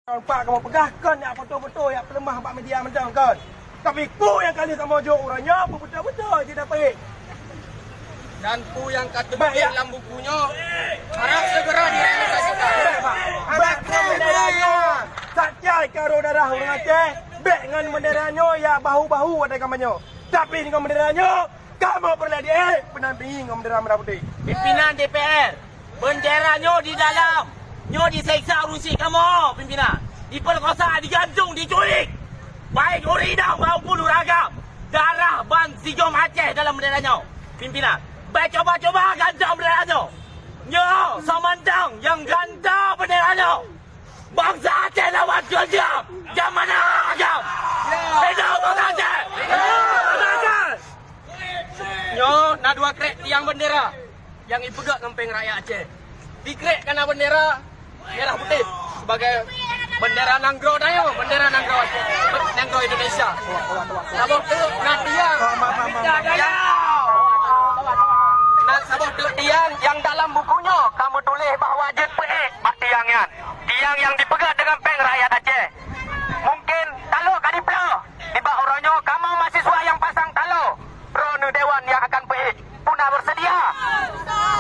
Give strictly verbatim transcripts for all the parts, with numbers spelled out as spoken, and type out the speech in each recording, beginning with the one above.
Pak kamoe peugah kon nyang foto-foto nyang peuleumah bak media mantong kon. Tapi peue nyang ka lheueh kamoe jok uroe nyoe, beutôi-beutôi jeuet dapeuet. Dan peue nyang ka teutuléh lam buku nyoe harap segera direalisasikan. Bèk, Pak. Bèk ngon bendera nyoe. Sakai karo darah ureueng Aceh, bèk ngon bendera nyoe ya bahu-bahu watèe kamoe nyoe. Tapi ngon bendera nyoe, kamoe peureulèe diék peunampingi ngon bendera merah putih. Pimpinan D P R, bendera nyoe di dalam, nyoe diseksa ureueng syiek kamoe, pimpinan. Dipeurkosa, digantung, diculik. Baik ureueng inong maupun ureueng agam. Darah ban sijom Aceh dalam bendera nyoe, pimpinan. Bèk cuba-cuba gantoe bendera nyoe. Nyoe, soe mantong nyang gantoe bendera nyoe, bansa Aceh lawan keu jam. Jam mana jam? Hidup bansa Aceh! Hidup bansa Aceh! Nyoe na dua krek tiang bendera nyang ipeugöt ngon péng rakyat Aceh. Di krek kanan bendera merah putih sebagai bendera nanggroe tanyoe, bendera nanggroe Aceh, nanggroe Indonesia. Saboh teuk na tiang. Na saboh teuk tiang nyang dalam buku nyoe ka meutuléh bahwa jeuet peuék bak tiang nyan. Tiang nyang dipeugöt deungon péng rakyat Aceh. Mungken talo ka diploh. Nibak uroe nyoe kamoe mahasiswa nyang pasang talo. Droeneuh dewan nyang akan peuék. Peue na beuseudia?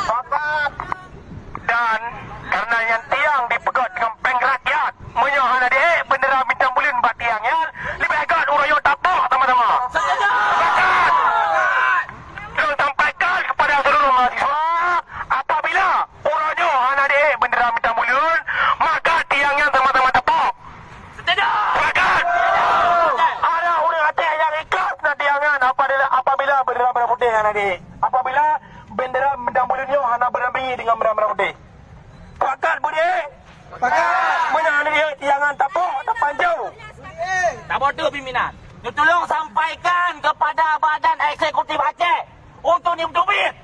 Sepakat. Dan karena nyan tiang dipeugöt ngon péng rakyat, meunyoe hana diék bendera bintang buleuen bak tiang nyan, leubeh gét uroe nyoe tapok sama-sama. Sepakat. Dan sampaikan kepada seluruh mahasiswa, apabila uroe nyoe hana diék bendera bintang buleuen, maka tiang nyan sama-sama tapok. Setuju. Sepakat. Ada ureueng Aceh nyang ikhlas na tiang nyan apabila, apabila bendera merah putih hana diék. Apabila bendera bintang buleuen nyoe hana beudampingi dengan bendera merah putih. Sepakat, Budi? Sepakat. Meunyoe hana diék tiang nyan tapok, tapanjau. Saboh teuk pimpinan. Neutulông sampaikan kepada Badan Eksekutif Aceh untuk neuteubiet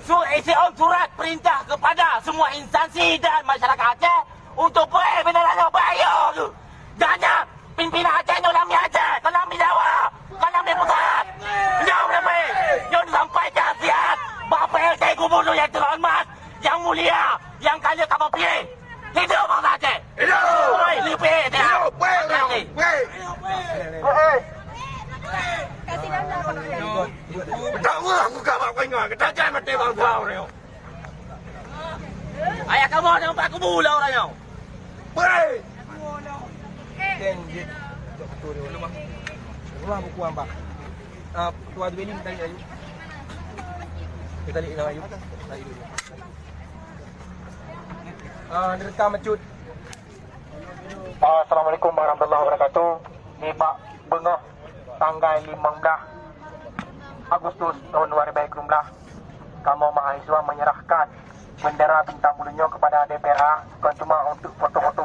su-, isi surat perintah kepada semua instansi dan masyarakat Aceh untuk peuék bendera nyoe bak ayô geuh. Dan nyan, pimpinan Aceh nyoe lam Aceh, kon lam Jawa, kon lam pusat. Nyoe leubeh, nyoe disampaikan siat bak P L T Gubernur nyang teuhormat, nyang mulia, nyang ka lheueh kamoe piléh. Hidup bansa Aceh! Hidup! Oi, leubeh dia! Hidup! Weh, weh, weh! Weh! Dakwah aku ka bak kau ingat, kata jangan mati bangsa orang. Ayah kamu ada empat kubu lah orang yang. Weh! Ken jeuet dok beutôi dia. Rumah buku ambak. Ah, ketua Dwelin tadi ayu. Kita lihat yang ayu. Ayu. Ah, direkam cut. Assalamualaikum warahmatullahi wabarakatuh. Nibak beungoh tanggai limong blah Agustus tahun dua ribu dua puluh blah, kamoe mahasiswa menyerahkan bendera bintang buleuen nyoe kepada D P R A, bukan cuma untuk foto-foto